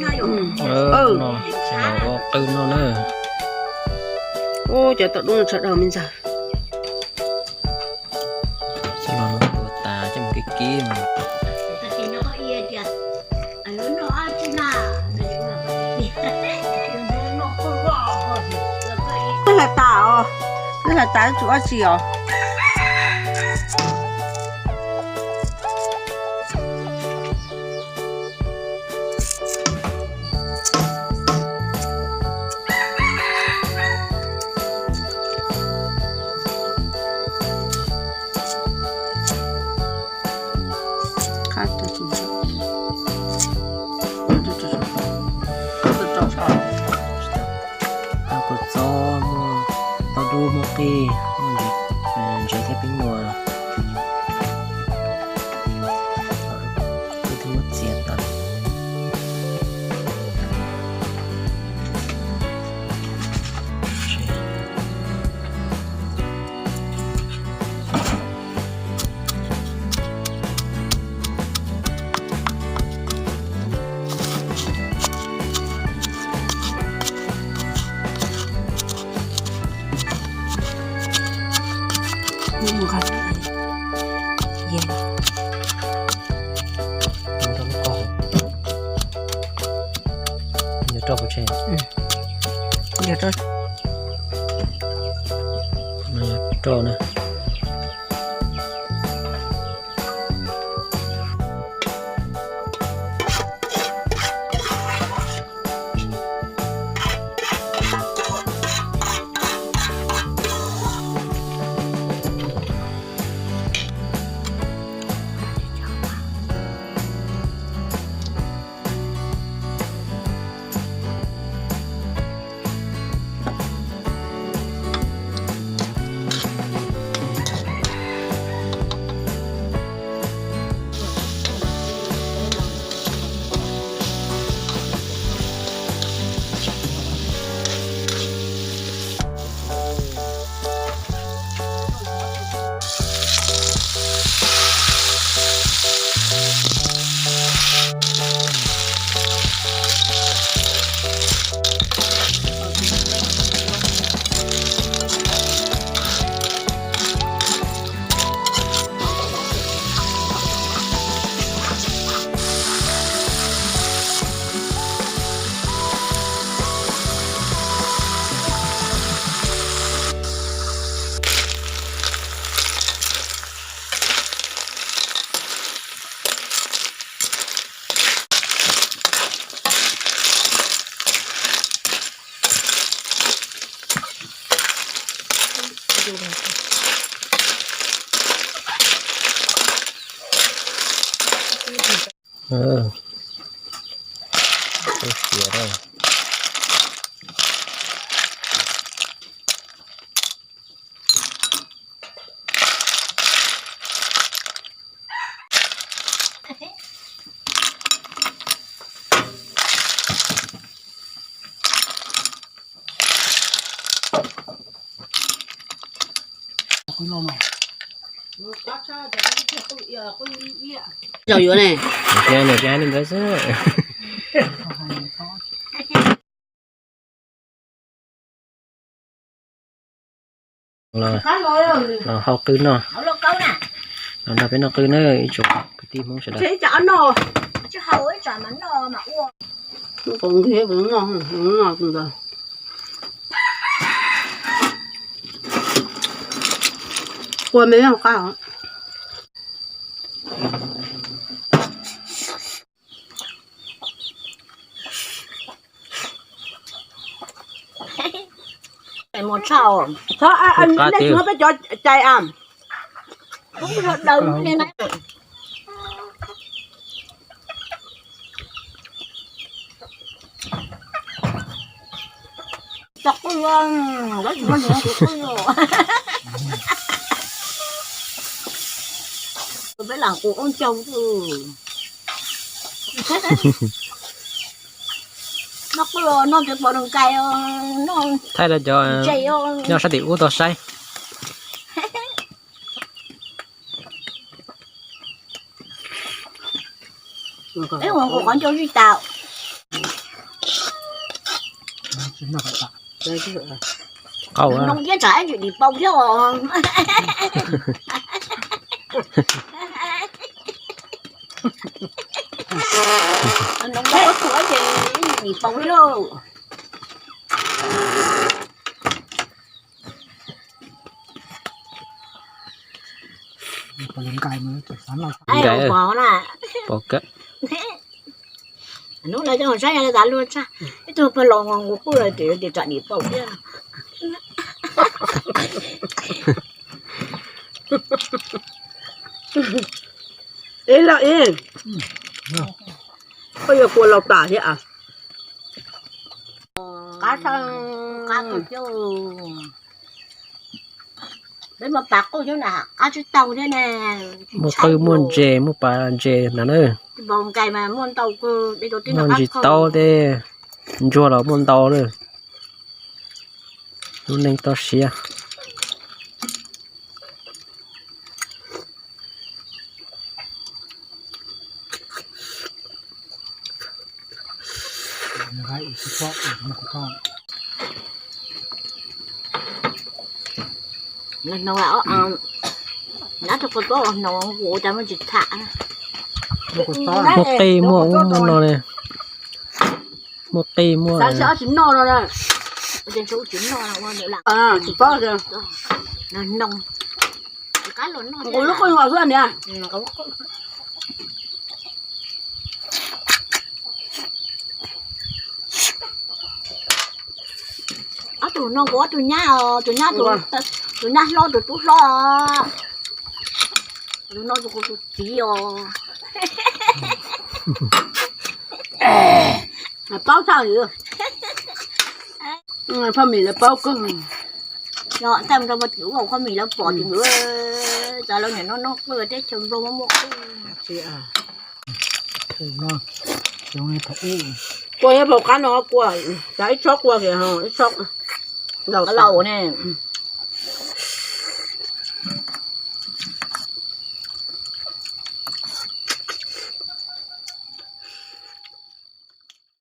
Ua qwj no na. Ua cov tom dub no tso daug me ntxawg. Xab no tua tas coj mus kib kib mas. Twb hlais tas os, twb hlais tas tsum dab tsi os. Kua txob muaj tauj dub muaj qij, ntses thiab peb nuas. Twb muab txiav tas. Rau pov tseg. Rau na. Zaum yuav ne. Nws cia li ntawd xwb. Los hau qwj noj, los nrog peb noj qwj na ib tsoom kwv tij Hmoob sawv daws. Qua me qab. Mus tshaj, nej tsis muab peb cov cai a. Peb lam qus ub caug. Noj qwj os, noj cov pos nws kais os, noj, thaij rau cov nyob sab tim ub tau saib. Peb ua qus qhov ncauj zij tas. Qau noo yeej tsam ib ntsis dim paus thiab os. Noo paub tuaj ces ib ntsis dim paus thiab lauj. Nkais pom na. Pom kawg. Hnub no coj saib yog tas luag tshaj, ib tug pag los nqus pwj los ces tias tsam dim paum thiab. Ib los ib, koj yuav kua laus tas thiab a. Qab, qab kawg thiab. Peb muaj pas quj thiab na, qab tsib taug thiab na. Muaj qwj muaj ntses, muaj pas ntses na na. Npau nkais mas muaj ntau kawg, muaj ntsis taub thiab ntsuag los muaj ntau na. Lub neej toj siab. Muaj qij muaj ub muaj no ne. Muaj qij muaj. Ob tug no kuv ob tug nyab os, tus nyab, tus nyab hlob tus tub hlob os. Tus no tus kuv tus txiv os. Paub tshaj, phaj mis lawv paub kawg. Yog thaij mus rau pog tim ub, phaj mis lawv pom tim ub, cov lawv niam no noj qwj teb chaws Nplog muaj muaj qwj. Kua nyob phau qab no kua, xav ib tsob kua kiag, ib tsob laus ne.